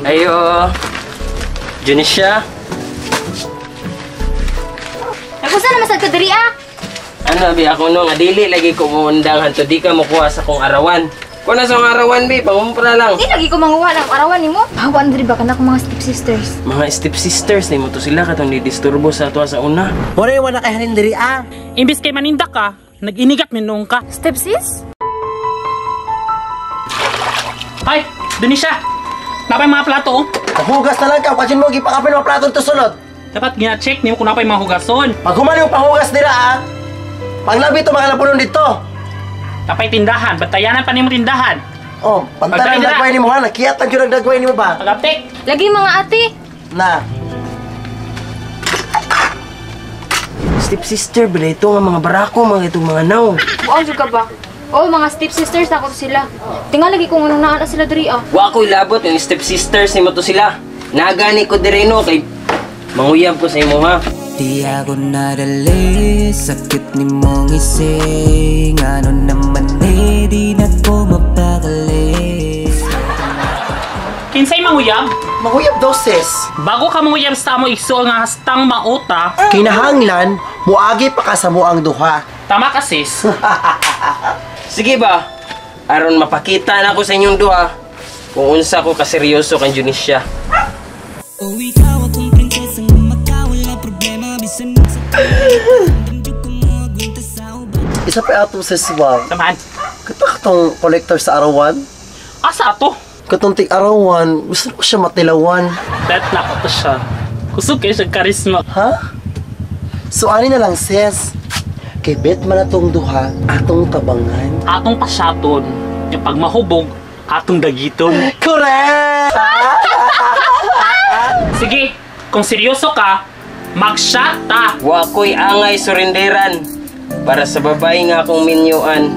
Ayo. Junisha. Nagusa na masad ka diri ah. Ano bi ako no nga dili lagi ko muundang hanto di ka mokuha sa kong arawan. Kuha na sa akong arawan bi, pangumpra lang. Di lagi ko manguha ng arawan nimo. Hawan diri ba kana akong mga stepsisters. Mga stepsisters nimo to sila katong didisturbo sa ato sa una. Wala yung wala kay halin diri ah. Imbis kay maninda ka, nag-inigat minuong ka. Stepsis? Ay, Donisha! Napay mga plato oh. Paghugas na lang ka, kasi mo gipakapin mga plato to sulod. Dapat gina-check nimo kung napay mga hugason. Pag humali yung panghugas nila ah. Panglabi to mga lapunon dito. Napay tindahan, bantayanan pa nimo tindahan. Oh, pantalan Pagkain dagway nimo ha, nakiyatan jud ang dagway nimo ba? Pag-update. Lagi mga ate. Na. Stepsister bala ito nga mga barako mga itong mga naw. Buang jud ka ba? Oh, mga stepsisters ako sila. Tinga lagi kung anong naa na sila diri ah. Wa ko'y labot yung stepsisters nimo to sila. Nagani ko diri no kay manguyab ko sa imo ha. Di ako nadali, sakit ni mong ising. Ano naman eh, di na ko mapakali. Kinsay manguyab? Manguyab daw sis. Bago ka manguyab sa amo igsuon nga hastang mauta, Kinahanglan, muagi pa ka sa muang duha. tama ka sis. Sige ba? Aron mapakita na ako sa inyong duha kung unsa ko kaseryoso kang Junisha. O ikaw akong prinsesa nga makawala problema. Bisan sa Isa pa atong sis wow. Samahan. Kita katong collector sa arawan. Asa ato? Katong tig arawan, gusto ko siya matilawan. Bet na ko to siya. Kusog kayo siya karisma. Ha? So ani na lang sis. Kay bet man atong duha, atong tabangan. Atong pasyaton, yung pag mahubog, atong dagiton. Correct! Sige, kung seryoso ka, mag-shot ta. Wa ko'y angay surinderan para sa babae nga akong minyuan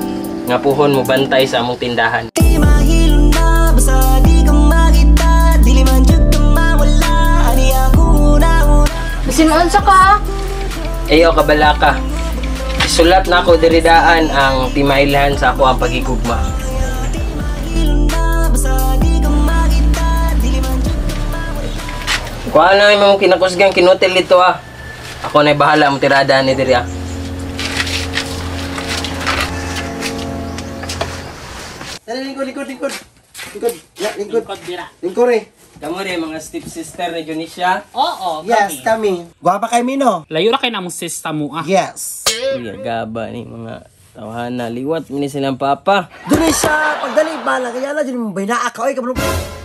nga puhon mo bantay sa among tindahan. Di mahilo na, basta di ka makita. Dili man jud ka mawala, ani ako una-una. Bisin mo unsa ka ah. Ayo kabalaka. Isulat na ako diridaan ang timailhan sa ako ang pagigugma. Kuha na yung mga kinakusgang kinutil dito ah. Ako na'y bahala ang tirada ni diri ah. Dali, lingkod, lingkod, lingkod. Lingkod, ya, lingkod. Lingkod dira. Lingkod eh. Kamu rin mga stepsister ni Junisha. Oo, Yes, kami. Guwapa kay Mino. Layo ra kay namong sis sa mua. Yes. Uy, gaba ni mga tawhana. Liwat ni silang papa. Dili siya, pagdali ba lang, kaya na, dyan mo binaa ka, oy, kabalo.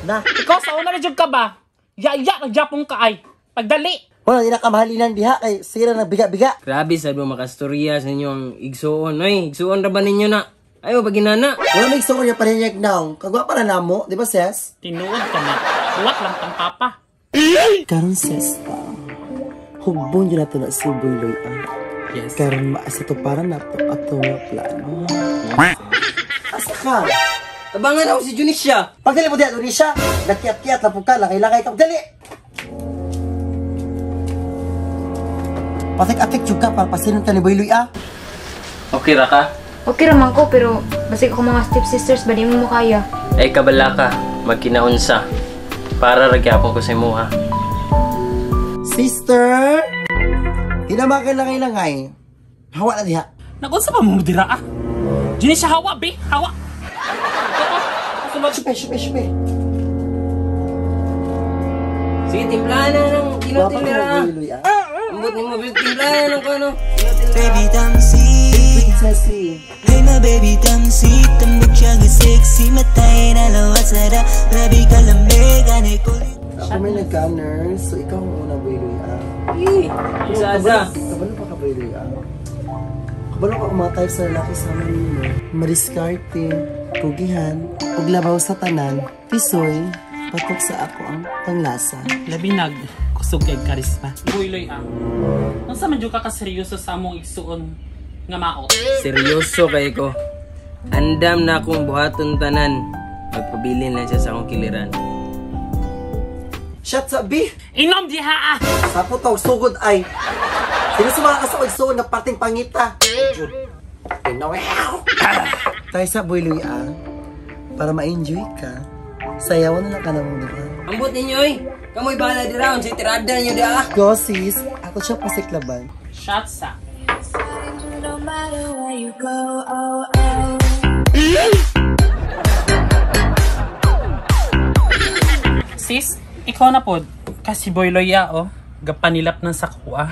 Na. Ikaw sa una na jud ka ba? Ya-ya, nagjapong ka ay. Pagdali. Wala, di na kamahalinan diha, kay sira na biga-biga. Grabe sad mo makastorya sa inyong igsuon. Oy, igsuon ra ba ninyo na? Ayo paginana. Wala may igsuon niya paninyag now. Kagwa pa na namo, di ba sis? Tinuod ka na. Liwat lang tang papa. Karon sis pa. Hugbon yun nato na si Boyloy ah. Yes. Karon maasa to para nato ato nga plano. Asa ka? Tabangan ako si Junisha. Pagdali mo diha, Donisha. Nagkiyat-kiyat lang po ka, lakay-lakay ka. Dali! Patik-atik jud ka para pasinon ka ni Boyloy ah. Okay ra ka? Okay ra man ko pero basig ako mga stepsisters ba di mo kaya. Ay kabalaka, magkinaunsa. Para ra gyapon ko sa imuha. Sister! Di na makilangay-langay. Hawa na diha. Nagunsa pa mo dira ah? Junisha hawa be, hawa. Sulod. Shupe, shupe, shupe. Sige, timplahan na ng Guwapa kinutil ka nila. mo, Boyloy ah. Ambot nimo timplahan ng kano. Baby tamsi, Princessy. hey my baby tamsi. Tambok siya nga sexy, matay na lawas na grabe ka lamig, ani ko. Ako may nagka-nurse, so ikaw ang una, Boyloy ah. Eh, sa Kabalo pa ka, Boyloy ah. Kabalo ka ang mga types na lalaki sa amin ninyo. Mariskarte, kugihan, ug labaw sa tanan, tisoy, patok sa ako ang panglasa. Labi nag kusog kay karisma. Boyloy ah. Unsa man jud ka kaseryoso sa among igsuon nga maot? Seryoso kay ko. Andam na akong buhaton tanan. Magpabilin lang siya sa akong kiliran. Shot sa B! Inom diha ah. Sapo tawag sugod ay. Sino sa mga kasawag sugod na parting pangita? Tayo sa Boyloy ah. Para ma-enjoy ka, Sayawan na lang ka na mong duha. Ambot ninyo oy. Kamoy bahala dira unsay tirada ninyo da. Go sis, ato siya pasiklaban. Shot sa. Sis, ikaw na pod. Kasi Boy Loya oh, gapanilap ng sakuha.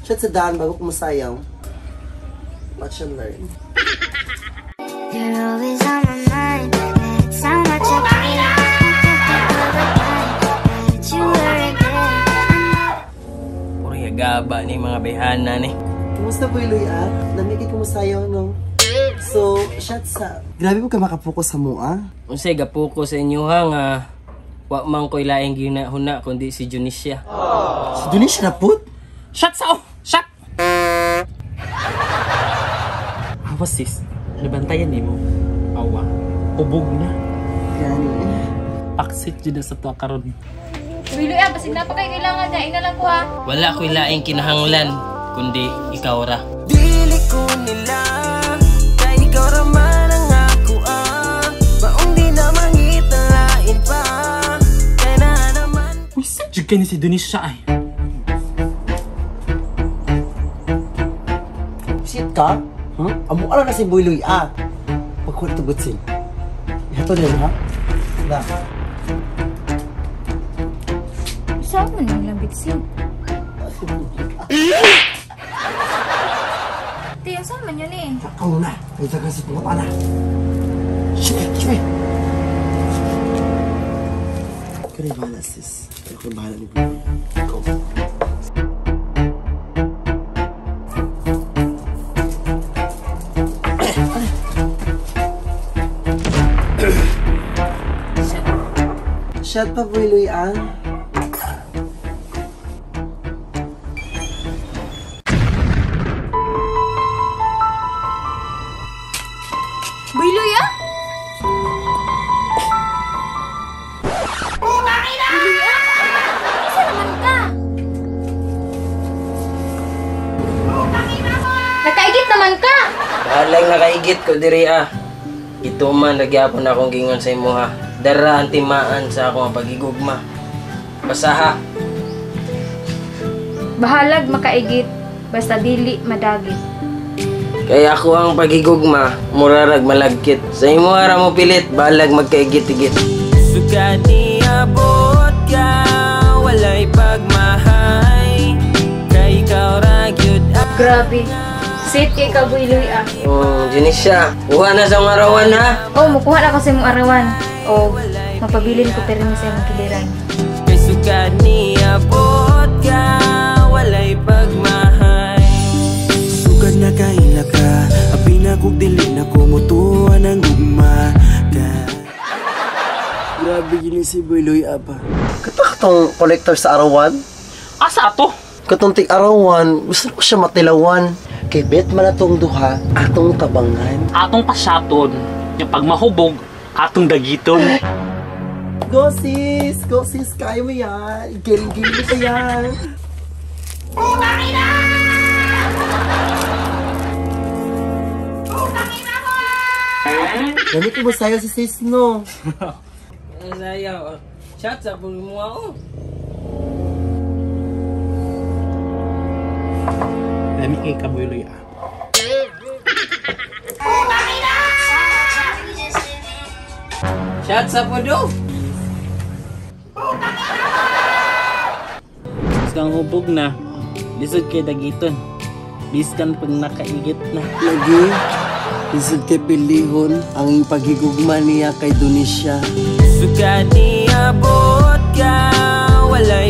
Shot sa daan bago kumusayaw. Watch and learn. You're always on my mind. That's how much I care. That you were there. Puro gaba ni mga bayhana ni. Kumusta Boy Loy ah? Lami kay kumusayaw no? So, shot sa. Grabe mo ka makapokus sa mua. Unsay gapuko sa inyo ha nga wa man ko'y laing ginahuna kundi si Junisha. Si Donisha na put? Shot sa oh! Shot! Awa sis, nabantayan nimo. Awa, hubog na. Gani. Paksit jud na sa tuwa karon. Boy Loy ah, basig na pa kay kailangan niya. Ina lang ko ha. Wala ko'y laing kinahanglan kundi ikaw ra. Dili ko nila kay ikaw ra man ang ako ah. Maong di na mangitalain pa. Kay na naman. Uy, sa jud kay ni si Donisha ay. Shit ka? Amo ala na si Boy Loy ah. Pagkuha ito butsin. Ihato nila ha? Na. Saan man yung lambitsin? Tiyo, saan man yun eh? Ako na. Ay dagan sa pangutana. Sige, sige. Ikaw na bahala sis. Ikaw na bahala ni Boy Loy. Go. Shot pa, Boy Loy, ah. Boy Loy ah? Boy Loy ah? Asa naman ka? Nakaigit naman ka! Bahalang nakaigit ko diri ah. Ituman nagyapon akong gingon sa imo ha. Dara ang timaan sa akong pagigugma. Basaha. Bahalag makaigit, basta dili madagit. Kaya ako ang pagigugma, murarag malagkit. Sa imo ra mo pilit, bahalag magkaigit-igit. Sugad niabot ka, walay pagmahay. Kay ikaw ra gyud ang Grabe. Sit kay ka Boy Loy ah. Oh, Junisha, kuha na sa akong arawan ha. Oh, mukuha na ko sa imong arawan. O, mapabilin ko pero sa imong kiliran. Kay sugad niabot ka, walay pagmahay. Sugad na kaila ka, abi na kog dili na ko mutuwa ng gugma ka. Grabe gini si Boy Loy, apa. Kato katong collector sa arawan? Asa ato? Katong tig arawan, gusto ko siya matilawan. Kay bet man atong duha, atong tabangan. Atong pasyaton, yung pag mahubog, atong dagiton. Go sis! Go sis! Kaya mo yan! Galing-galing mo pa yan! Ganito mo sayo si sis no? Ang sayaw. Shot sa pulo mo ako. Lami kay ka Boy Loy ah. Shot sa pulo. Kang hubog na, lisod kay dagiton. Biskan pag nakaigit na. Lagi, lisod kay pilihon ang pagigugma niya kay Donisha. Sugad niabot ka, walay